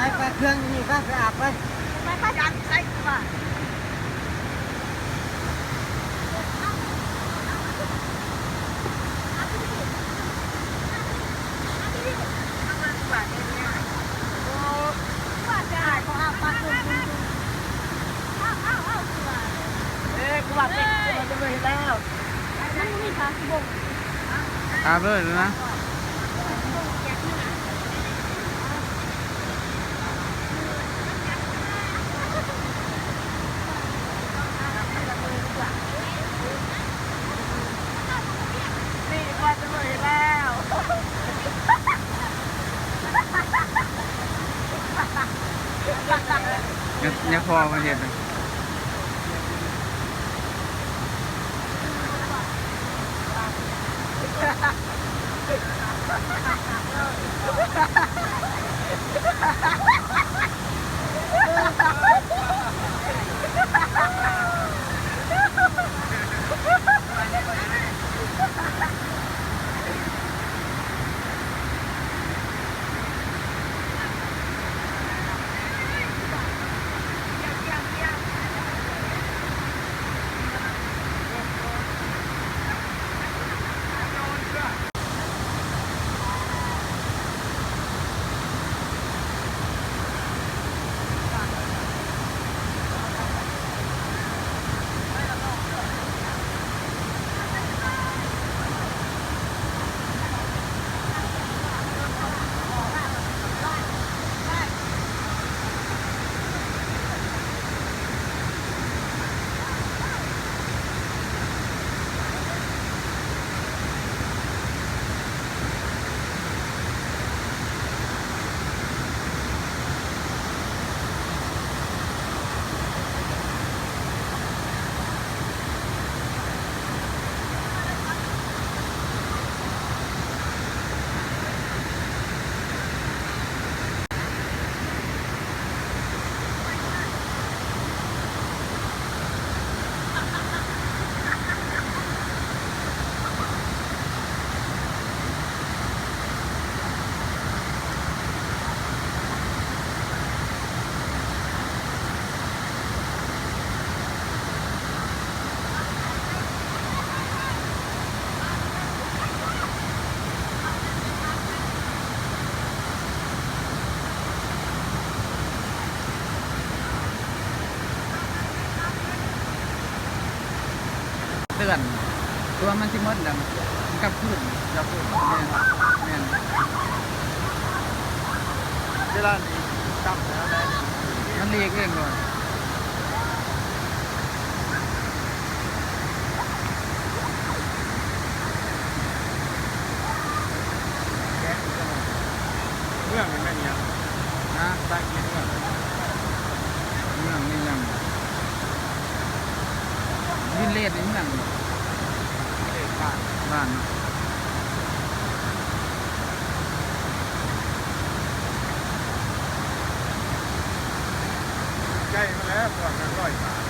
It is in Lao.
ໄປ ເຄື່ອງຢູ່ນີ້ ໄປ ໄປອາບໄປ ໄປ ໄປ ຍັງໃສ່ກວ່າ ເອີ ກູວ່າເປັນ ກູວ່າຈະເລີຍແລ້ວ ມັນບໍ່ມີຜ້າສະບົງ ອາບເລີຍນະ. ນີ້ວ່າຈະເລີຍແລ້ວ ຍັງ ຍັງພໍເພິ່ນເຮັດນະ. ເຕືອນ ແຕ່ວ່າມັນຊິໝົດແລ້ວ ມັນກັບຄືນ ກັບຄືນ ແມ່ນ ແມ່ນ ເວລານີ້ກັບແລ້ວແຫຼະ ມັນຫຼີກເອງໂລດ. ເມືອງນີ້ແມ່ນຫຍັງ? ຮະ? ພາສາອັງກິດເມືອງ? ເມືອງນີ້ຫຍັງ? ວິນເລດນີ້ເມືອງບໍ່? ເລດບ້ານ. ບ້ານເນາະ. ໃກ້ມາແລ້ວ ເມືອງນະ ຮ້ອຍປາຍ.